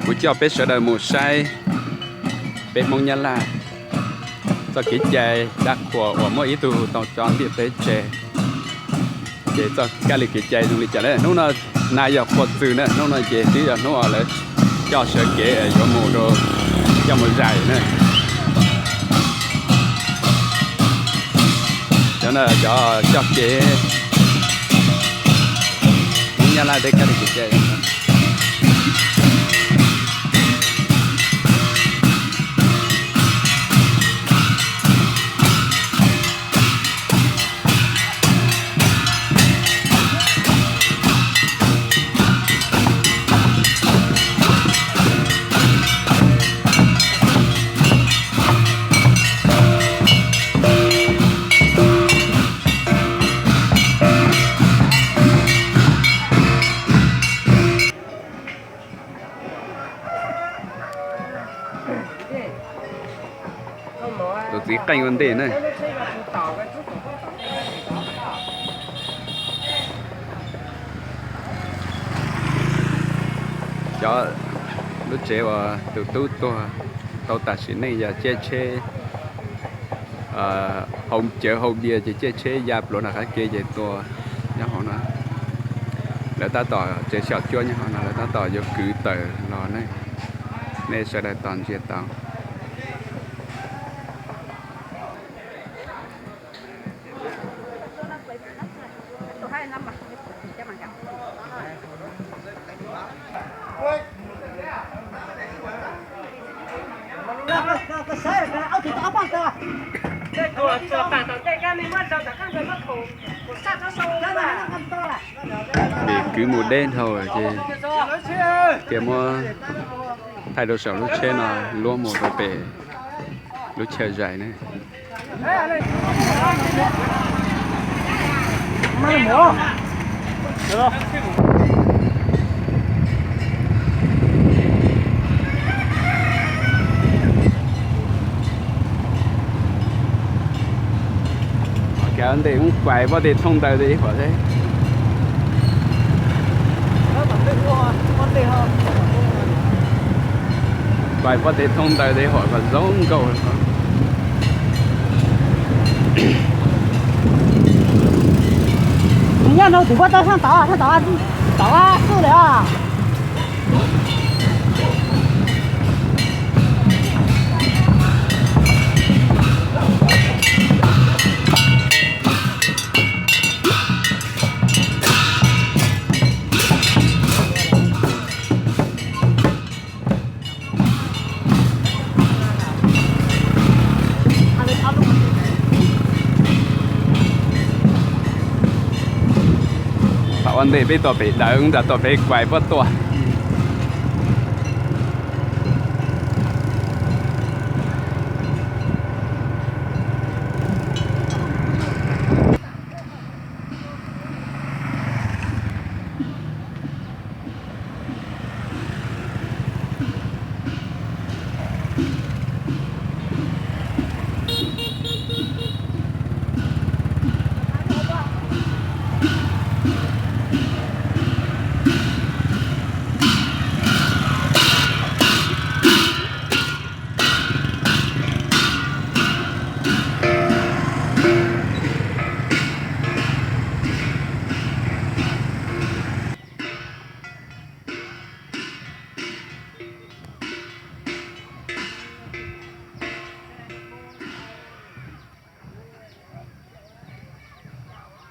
Kuv coj peb sawv daws mus saib peb Hmoob Nyab Laj txoj kev cai dab qhuas uas muaj ib tug tau tso ntiaj teb tseg, ces txoj kab li kev cai zoo li cas na. Hnub no na yog qhua txws na, hnub no ces twb yog hnub uas lawv coj sawv kev yuav mus rau, coj mus zais na. Cov no cov coj kev Hmoob Nyab Laj tej kab li kev cai. Tus txiv qeej ua ntej na. Cov lub tsev uas tus tub tuag tau tas sim neej yog caij tsheb hau cawv hau dias ces caij tsheb ya pluav nram qab ke ces tua nyob hauv no. Lawv tab tom tsev xyaum cuab nyob hauv no, lawv tab tom yuav kwv tawm los ne. Nej sawv daws tos ntsia tau. Vim kwv mus deb dhau ces thiaj muab thaij rau saum lub tsheb no luab mus rau pem lub chaw zais ne. Kav ntej muab kuais pob teg thoob ntawd ib huam thiab. Kuais pob teg thoob ntawd ib huam kom zoo nkauj. Nyob rau tus pob teg thoob tod, thoob tod, tod xwb lawm os. Thaum ua ntej peb tuaj pem dawm, nram tuaj pem kuais pob tuaj.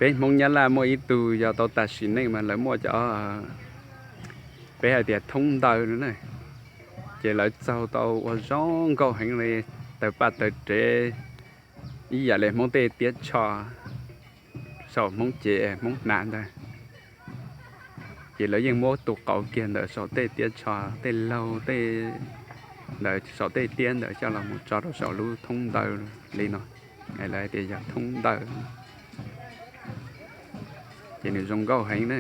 Peb Hmoob Nyab Laj muaj ib tug yog tau tas sim neej mas lawv muaj cov, peb hais tias thoob ntawd no na, ces lawv txaug tau ua zoo nkauj heev li, tawg paj tawg rev, ib yam li Hmoob tej tiab tsho saum Hmoob cev Hmoob hnav ntawd. Ces lawv yeej muab tus qauv kiag ntawm saum tej tiab tsho, tej laug tej ntawd, saum tej tiab ntawd coj los mus tso rau saum lub thoob ntawd li no, lawv hais tias yog thoob ntawd. Ces nws zoo nkauj heev na.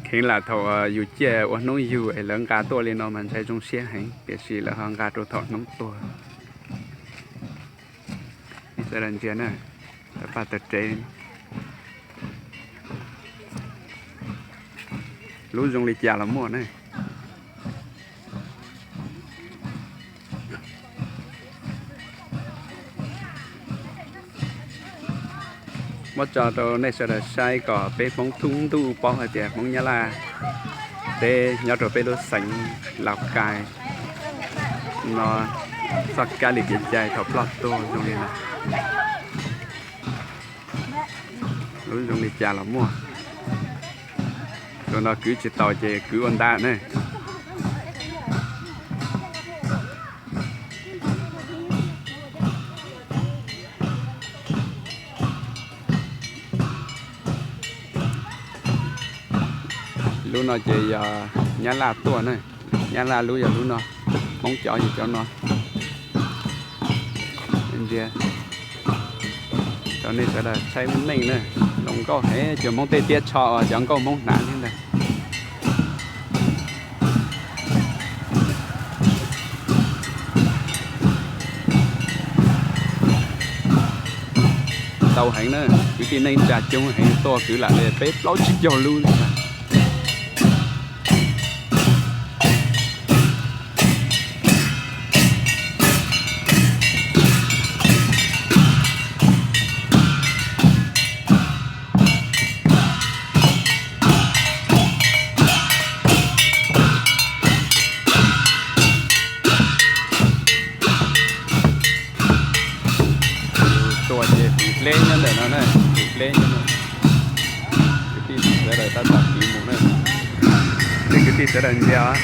Kheev lam thaum yus ciaj ua hnub yug es lawv nqa tuaj li no mas ntshai zoo siab heev, tiam sis lawv ho nqa rau thaum hnub tuag. Ntsia na, tawg paj tawg rev. Lub zoo li cas los muaj ne. Muab tso rau nej sawv daws saib kom peb Hmoob thoob ntuj paub hais tias Hmoob Nyab Laj teb nyob rau peb lub xeev Lauj Kaim no txoj kab li kev cai thaum ploj tuag zoo li no. Lub zoo li cas los muaj. Tus no kwv tsis tau ces kwv ua ntej ne. Lub no ces yog Nyab Laj tuaj ne. Nyab Laj lub yog lub no, Hmoob cov yog cov no. Ntsia rau nej sawv daws saib lub neej na. Zoo nkauj heev, cov Hmoob tej tiab tsho uas cov nkauj Hmoob hnav thiab ntag. Ntau heev na, kwv tij neej tsa coob heev, tuaj kwv lam li peb plaub tsib caug lub. Tuaj ces hwm dleb nyob ntawm no na, hwm dleb nyob no. Kwv tij sawv daws tab tom kwv mus na. Tej kwv tij sawv daws ntsia os.